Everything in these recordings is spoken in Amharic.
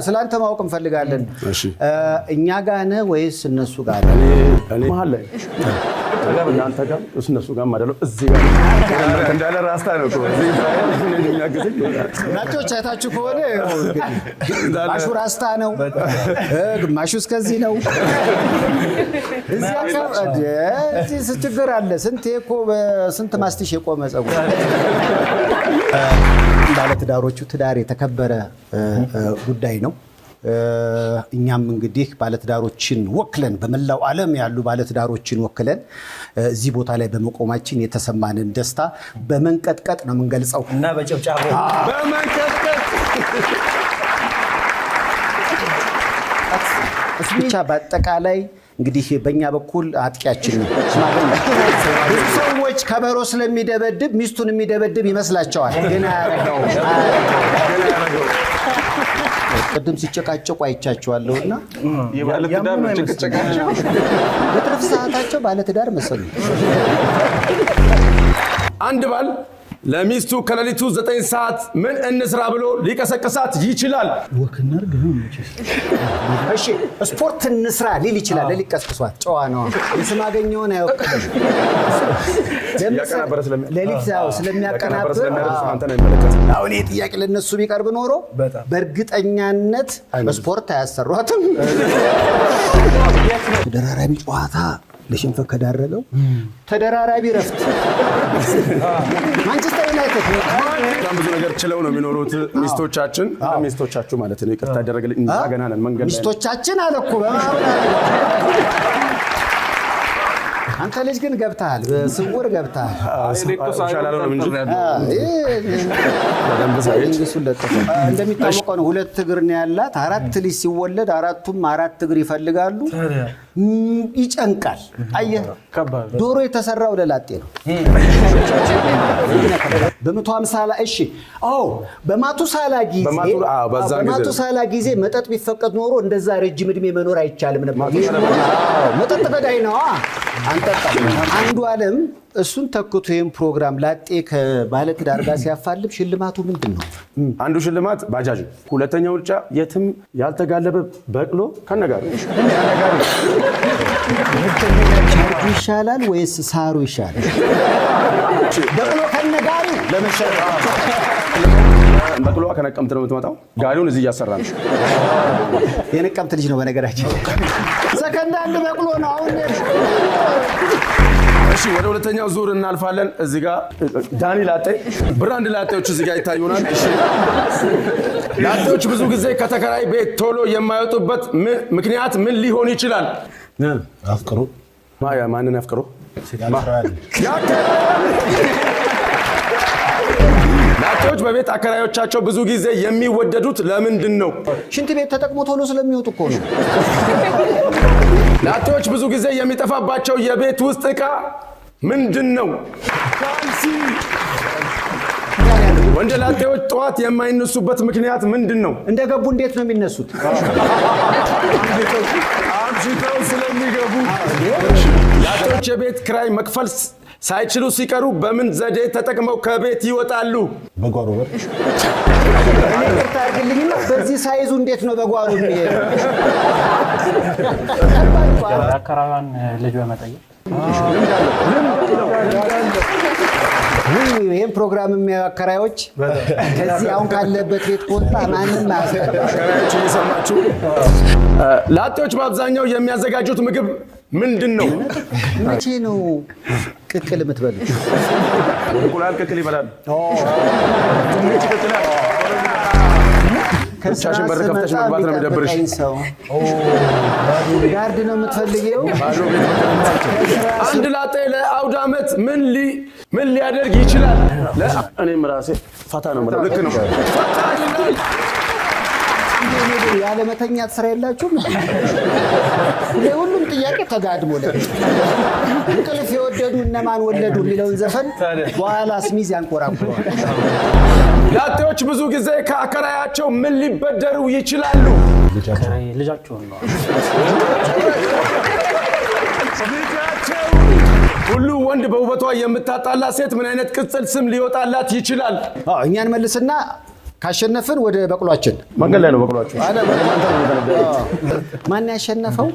ስለአንተ ማወቅ እንፈልጋለን። እሺ። እኛ ጋር ነህ ወይስ እነሱ ጋር ነህ? እኔ መሀል ላይ፣ እናንተ ጋር እነሱ ጋር አይደለም፣ እዚህ ጋር እንዳለ ራስታ ነው እኮ እዚህ እኔን የሚያግዘኝ። ላጤዎች አይታችሁ ከሆነ ይኸው እንግዲህ ግማሹ ራስታ ነው፣ ግማሹ እስከዚህ ነው። እዚህ አካባቢ እዚህ ችግር አለ። ስንት እኮ በስንት ማስቲሽ የቆመ ፀጉር። ባለትዳሮቹ ትዳር የተከበረ ጉዳይ ነው። እኛም እንግዲህ ባለትዳሮችን ወክለን፣ በመላው ዓለም ያሉ ባለትዳሮችን ወክለን እዚህ ቦታ ላይ በመቆማችን የተሰማንን ደስታ በመንቀጥቀጥ ነው የምንገልጸው። እና በጭብጨባ። በመንቀጥቀጥ። ብቻ በአጠቃላይ እንግዲህ በእኛ በኩል አጥቂያችን ነው። ብዙ ሰዎች ከበሮ ስለሚደበድብ ሚስቱን የሚደበድብ ይመስላቸዋል፣ ግን አያረገውም። አያረገውም። ቅድም ሲጨቃጨቁ አይቻቸዋለሁና የባለትዳር ነው ጭቅጭቃቸው። በትርፍ ሰዓታቸው ባለትዳር መሰሉ። አንድ ባል ለሚስቱ ከሌሊቱ 9 ሰዓት ምን እንስራ ብሎ ሊቀሰቅሳት ይችላል? Walk እናድርግ ነው መቼስ። እሺ፣ ስፖርት እንስራ ሊል ይችላል። ሌሊት ቀስቅሷት ጨዋ ነው። የስማገኘውን አይወክልም። እያቀናበረ ሌሊት ያው እያቀናበረ ስለሚያቀናብር ስለሚያደርስ አንተን አይመለከትም። አሁን ይህ ጥያቄ ለነሱ ቢቀርብ ኖሮ በእርግጠኛነት ስፖርት አያሰሯትም። ተደራራቢ ጨዋታ ለሽንፈት ከዳረገው ተደራራቢ ረፍት ማንቸስተር ዩናይትድ። በጣም ብዙ ነገር ችለው ነው የሚኖሩት ሚስቶቻችን፣ ሚስቶቻችሁ ማለት ነው። ይቅርታ ያደረገልኝ፣ እኛ ገና ነን መንገድ ላይ ነን። ሚስቶቻችን አለ እኮ በማህበር። አንተ ልጅ ግን ገብተሃል፣ በስውር ገብተሃል። እኔ እኮ ሳይሆን ይሻላል እንጂ ጠርጥሬያለሁ። በደንብ ሳይሄድ ድንግሱን ለጥፎ እንደሚታወቀው ነው። ሁለት እግር ነው ያላት። አራት ልጅ ሲወለድ አራቱም አራት እግር ይፈልጋሉ። ይጨንቃል። አየህ፣ ዶሮ የተሰራው ለላጤ ነው። በ150 ላይ እሺ፣ ኦ በማቱሳላ ጊዜ አዎ፣ በዛን ጊዜ። በማቱሳላ ጊዜ መጠጥ ቢፈቀድ ኖሮ እንደዛ ረጅም እድሜ መኖር አይቻልም ነበር። አዎ፣ መጠጥ ገዳይ ነው። አንጠጣም። አንዱ ዓለም እሱን ተክቶ ይህን ፕሮግራም ላጤ ከባለትዳር ጋር ሲያፋልም ሽልማቱ ምንድን ነው? አንዱ ሽልማት ባጃጅ ነው። ሁለተኛው ውርጫ የትም ያልተጋለበ በቅሎ ከነጋሪ። ቻርጁ ይሻላል ወይስ ሳሩ ይሻላል? በቅሎ ከነጋሪው ለመሸጥ። በቅሎዋ ከነቀምት ነው የምትመጣው። ጋሪውን እዚህ እያሰራ ነው። የነቀምት ልጅ ነው በነገራችን። ሰከንድ አንድ በቅሎ ነው አሁን። እሺ፣ ወደ ሁለተኛው ዙር እናልፋለን። እዚህ ጋር ዳኒ ላጤ brand ላጤዎች እዚህ ጋር ይታዩናል። እሺ፣ ላጤዎች ብዙ ጊዜ ከተከራይ ቤት ቶሎ የማይወጡበት ምክንያት ምን ሊሆን ይችላል? አፍቅሮ። ማንን ያፍቅሩ? ያከራያል። ላጤዎች በቤት አከራዮቻቸው ብዙ ጊዜ የሚወደዱት ለምንድን ነው? ሽንት ቤት ተጠቅሞ ቶሎ ስለሚወጡ እኮ ነው። ላጤዎች ብዙ ጊዜ የሚጠፋባቸው የቤት ውስጥ ዕቃ ምንድን ነው? ካልሲ። ወንድ ላጤዎች ጠዋት የማይነሱበት ምክንያት ምንድን ነው? እንደገቡ እንዴት ነው የሚነሱት? አምሽተው ስለሚገቡ። ላጤዎች የቤት ክራይ መክፈል ሳይችሉ ሲቀሩ በምን ዘዴ ተጠቅመው ከቤት ይወጣሉ? በጓሮ በር። እኔ ይቅርታ አድርግልኝና በዚህ ሳይዙ እንዴት ነው በጓሮ የሚሄድ? የአከራዋን ልጅ በመጠየቅ። ውይ፣ ይህን ፕሮግራም የሚያዩ አከራዮች ከዚህ አሁን ካለበት ቤት ከወጣ ማንም አያስቀርም። አከራዮች እየሰማችሁ፣ ላጤዎች በአብዛኛው የሚያዘጋጁት ምግብ ምንድን ነው? መቼ ነው ቅቅል የምትበሉት? እንቁላል ቅቅል ይበላል። ድንች ቅቅል። ከስራ ብቻሽን በር ከፍተሽ ስመጣ መግባት ነው የሚደብርሽ። የሚጠብቀኝ ሰው guard ነው የምትፈልጊው? ባዶ ቤት። አንድ ላጤ ለአውደ ዓመት ምን ሊያደርግ ይችላል? እኔም ራሴ ፈታ ነው የምለው። ልክ ነው። ፈታ ይላል። ያለመተኛት ስራ የላችሁም? ሁሉም ጥያቄ ተጋድሞ ለ እንቅልፍ የወደዱ እነማን ወለዱ የሚለውን ዘፈን በኋላ ስሚዝ ያንኮራኩረዋል። ላጤዎች ብዙ ጊዜ ከአከራያቸው ምን ሊበደሩ ይችላሉ? ልጃቸውን ነው። ልጃቸው። ሁሉ ወንድ በውበቷ የምታጣላ ሴት ምን አይነት ቅጽል ስም ሊወጣላት ይችላል? አዎ፣ እኛን መልስና ካሸነፍን ወደ በቅሏችን። መንገድ ላይ ነው በቅሏችሁ። ማን ያሸነፈው?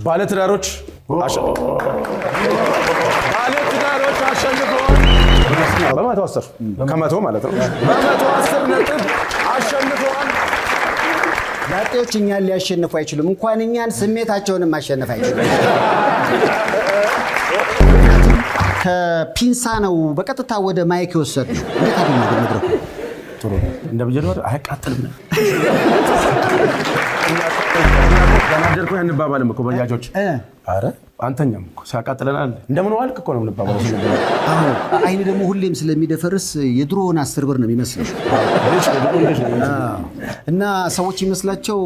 ባለትዳሮች ባለትዳሮች አሸንፈዋል። በ110 ከመቶ ማለት ነው። በ110 ነጥብ አሸንፈዋል። ላጤዎች እኛን ሊያሸንፉ አይችሉም። እንኳን እኛን ስሜታቸውንም ማሸነፍ አይችሉም። ከፒንሳ ነው በቀጥታ ወደ mic የወሰድነው። እንዴት አገኘህ ግን መድረኩ? ጥሩ ነው። እንደ ብየዳ አያቃጥልም። ደናደርኩ አንባባልም እኮ በያጆች። ኧረ አንተኛም እኮ ሲያቃጥለናል እንደምን ዋልክ እኮ ነው የምንባባለው። አዎ፣ አይን ደግሞ ሁሌም ስለሚደፈርስ የድሮውን 10 ብር ነው የሚመስለው እና ሰዎች ይመስላቸው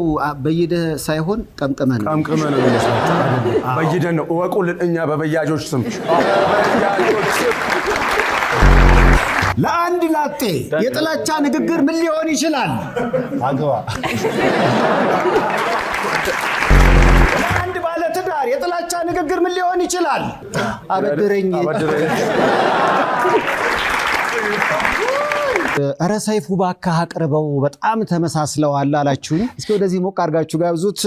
በይደህ ሳይሆን ቀምቅመህ ነው። ቀምቅመህ ነው የሚመስላቸው። በይደን ነው እወቁልን። እኛ በበያጆች ስም በበያጆች ስም ለአንድ ላጤ የጥላቻ ንግግር ምን ሊሆን ይችላል? አግባ። ለአንድ ባለትዳር የጥላቻ ንግግር ምን ሊሆን ይችላል? አበድረኝ። አበድረኝ። ኧረ ሰይፉ እባክህ አቅርበው፣ በጣም ተመሳስለዋል አላችሁኝ። እስኪ ወደዚህ ሞቅ አድርጋችሁ ጋብዙት።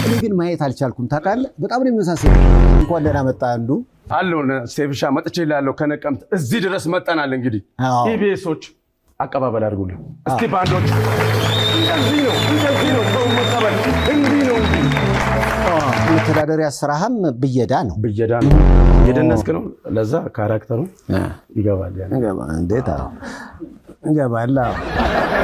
እኔ ግን ማየት አልቻልኩም። ታውቃለህ፣ በጣም ነው የሚመሳሰሉ። እንኳን ደህና መጣ አንዱ። አለው ሴፍሻ መጥቼ ላለው ከነቀምት እዚህ ድረስ መጠናል። እንግዲህ ኢቢኤሶች አቀባበል አድርጉልን እስቲ ባንዶች። እንደዚህ ነው እንደዚህ ነው ሰው መቀበል እንዲህ ነው። እንዲህ መተዳደሪያ ስራህም ብየዳ ነው። ብየዳ ነው፣ የደነስክ ነው። ለዛ character ኡ ይገባል። ያ እንዴት? አዎ ይገባል። አዎ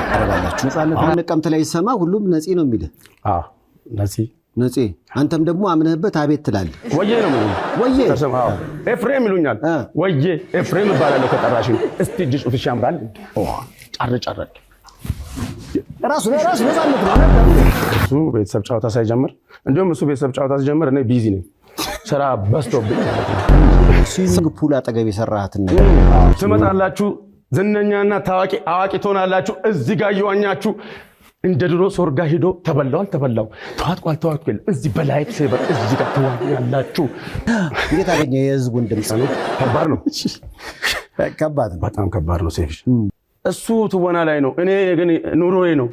ታደርጋላችሁ። ነፃነት አሁን ነቀምት ላይ ይሰማ ሁሉም ነፂ ነው የሚልህ። አዎ ነፂ። ነፂ። አንተም ደግሞ አምነህበት አቤት ትላለህ። ወዬ ነው የምልህ። ወዬ። ተሰማ፣ አዎ። ኤፍሬም ይሉኛል። ወዬ ኤፍሬም እባላለሁ። ከጠራሽኝ እስቲ እጅ ጽሑፍሽ ያምራል። ጫር ጫር ራሱ ራሱ ነፃነት ነው። እሱ ቤተሰብ ጨዋታ ሳይጀምር፣ እንዲሁም እሱ ቤተሰብ ጨዋታ ሲጀምር እኔ busy ነኝ፣ ስራ በዝቶብኝ ማለት ነው። Swimming pool አጠገብ የሰራሃትን ነገር። ትመጣላችሁ፣ ዝነኛና ታዋቂ አዋቂ ትሆናላችሁ። እዚህ ጋር እየዋኛችሁ እንደ ድሮ ሶርጋ ሂዶ ተበላው አልተበላው ተዋጥቋል ተዋጥቆ የለም። እዚህ በ life saver እዚህ ጋር ትዋኛላችሁ። እንዴት አገኘ የህዝቡን ድምፅ? ከባድ ነው፣ ከባድ ነው። በጣም ከባድ ነው። ሴፍሽ እሱ ትወና ላይ ነው፣ እኔ ግን ኑሮዬ ነው።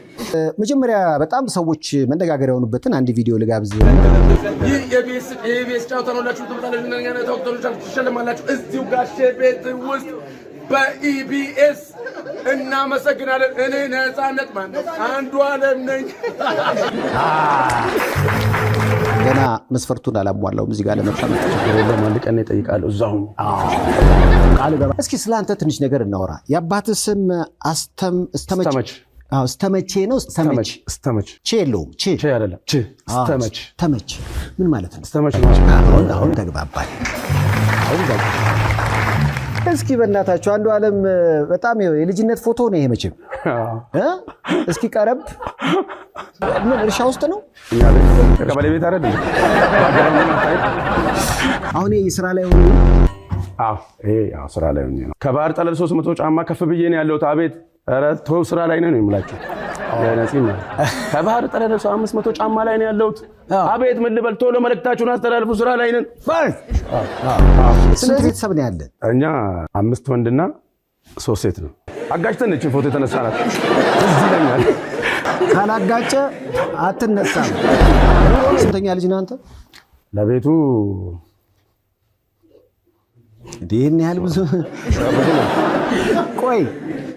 መጀመሪያ በጣም ሰዎች መነጋገር የሆኑበትን አንድ ቪዲዮ ልጋብዝ። ይህ የኢቢኤስ ጨዋታ ነው። ሁላችሁም ትመጣላችሁ፣ ትሸለማላችሁ። እዚሁ ጋሼ ቤት ውስጥ በኢቢኤስ እናመሰግናለን። እኔ ነፃነት ማነው አንዱ አለም ነኝ። ገና መስፈርቱን አላሟላውም እዚህ ጋር ለመቀመጥ። የለም፣ አንድ ቀን እጠይቃለሁ እዛ ሁኜ። ቃል ገባ። እስኪ ስለ አንተ ትንሽ ነገር እናወራ። የአባትህ ስም እስተመች? እስተመች። አዎ፣ እስተመቼ ነው? እስተመች። እስተመች። ቼ የለውም። ቼ። ቼ አይደለም፣ ች እስተመች። ተመች ምን ማለት ነው? እስተመች ነው። አሁን አሁን ተግባባል። አሁን ተግባባል። እስኪ በእናታችሁ አንዱ ዓለም በጣም ይኸው የልጅነት ፎቶ ነው ይሄ መቼም እ? እስኪ ቀረብ። ምን እርሻ ውስጥ ነው? እኛ ቤት ቀበሌ ቤት አይደል? አሁን ይሄ ስራ ላይ ሆኖ? አዎ ይሄ ያው ስራ ላይ ሆኜ ነው። ከባህር ጠለል 300 ጫማ ከፍ ብዬ ነው ያለሁት። አቤት ኧረ ተው ስራ ላይ ነው የምላቸው። ለነፂ ማለት ከባህር ጠለል 500 ጫማ ላይ ነው ያለሁት። አቤት ምን ልበል? ቶሎ መልእክታችሁን አስተላልፉ፣ ስራ ላይ ነን። ስንት ቤተሰብ ነው ያለ? እኛ አምስት ወንድና ሶስት ሴት ነው። አጋጭተን ነችን ፎቶ የተነሳናት ትዝ ይለኛል። ካላጋጨ አትነሳም። ስንተኛ ልጅ ነህ አንተ? ለቤቱ ይህን ያህል ብዙ። ቆይ፣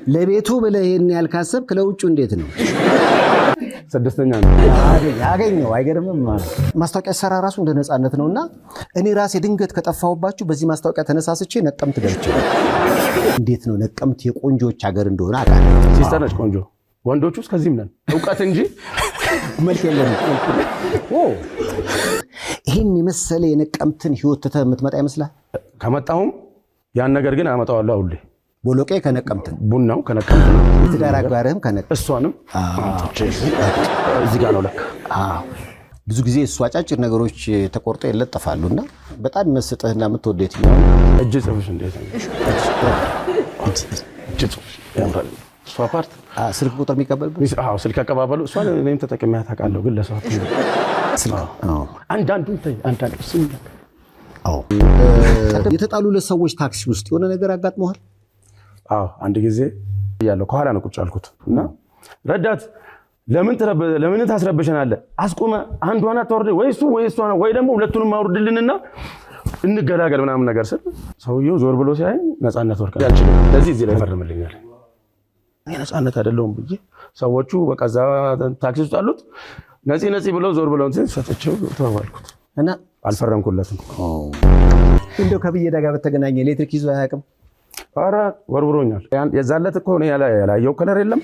ለቤቱ ብለህ ይህን ያህል ካሰብክ ለውጩ እንዴት ነው? ስድስተኛ ነው። አገኘው። አይገርምም? ማስታወቂያ ሰራ ራሱ እንደ ነፃነት ነው እና እኔ ራሴ ድንገት ከጠፋሁባችሁ በዚህ ማስታወቂያ ተነሳስቼ ነቀምት ገብቼ እንዴት ነው ነቀምት የቆንጆች ሀገር እንደሆነ አውቃለሁ። Sister ነች ቆንጆ። ወንዶቹ እስከዚህም ነን እውቀት እንጂ መልክ የለንም። ኦ፣ ይህን የመሰለ የነቀምትን ህይወት ትተህ የምትመጣ ይመስላል? ከመጣሁም ያን ነገር ግን አመጣዋለሁ አሁን ላይ። ቦሎቄ ከነቀምት ነው። ቡናው ከነቀምት ነው። የትዳር አጋርህም ከነቀምት። እሷንም አምጥቼ እዚህ ጋር ነው ለካ። አዎ። ብዙ ጊዜ እሱ አጫጭር ነገሮች ተቆርጠው ይለጠፋሉ እና በጣም የሚመስጥህና የምትወደው የትኛው ነው? እጅ ጽሑፍሽ እንዴት ነው? እጅ ጽሑፍሽ ያምራል። እሷ part ስልክ ቁጥር የሚቀበልበት። አዎ፣ ስልክ አቀባበሉ እሷን እኔም ተጠቅሜያት አውቃለሁ፣ ግን ለሰው ስልክ አዎ። አንዳንዱን ተይ፣ አንዳንዱ ስም አዎ። የተጣሉ ለሰዎች ታክሲ ውስጥ የሆነ ነገር አጋጥመዋል? አዎ፣ አንድ ጊዜ እያለሁ ከኋላ ነው ቁጭ አልኩት እና ረዳት ለምን ታስረብሸናለህ? አስቁመ አንዷን አታወርድ ወይ እሱ ወይ እሷ ወይ ደግሞ ሁለቱንም አውርድልንና እንገላገል ምናምን ነገር ስል ሰውየው ዞር ብሎ ሲያይ ነፃነት ወርቅ አልችልም፣ ለዚህ እዚህ ላይ ፈርምልኛል። እኔ ነፃነት አይደለሁም ብዬ ሰዎቹ በቃ እዛ ታክሲ ውስጥ አሉት ነፂ ነፂ ብለው ዞር ብለው እንትን ሰጥቼው ተባባልኩት እና አልፈረምኩለትም። እንደው ከብየዳ ጋር በተገናኘ ኤሌክትሪክ ይዞ አያውቅም? ኧረ ወርውሮኛል። የዛን ዕለት እኮ እኔ ያላየው color የለም።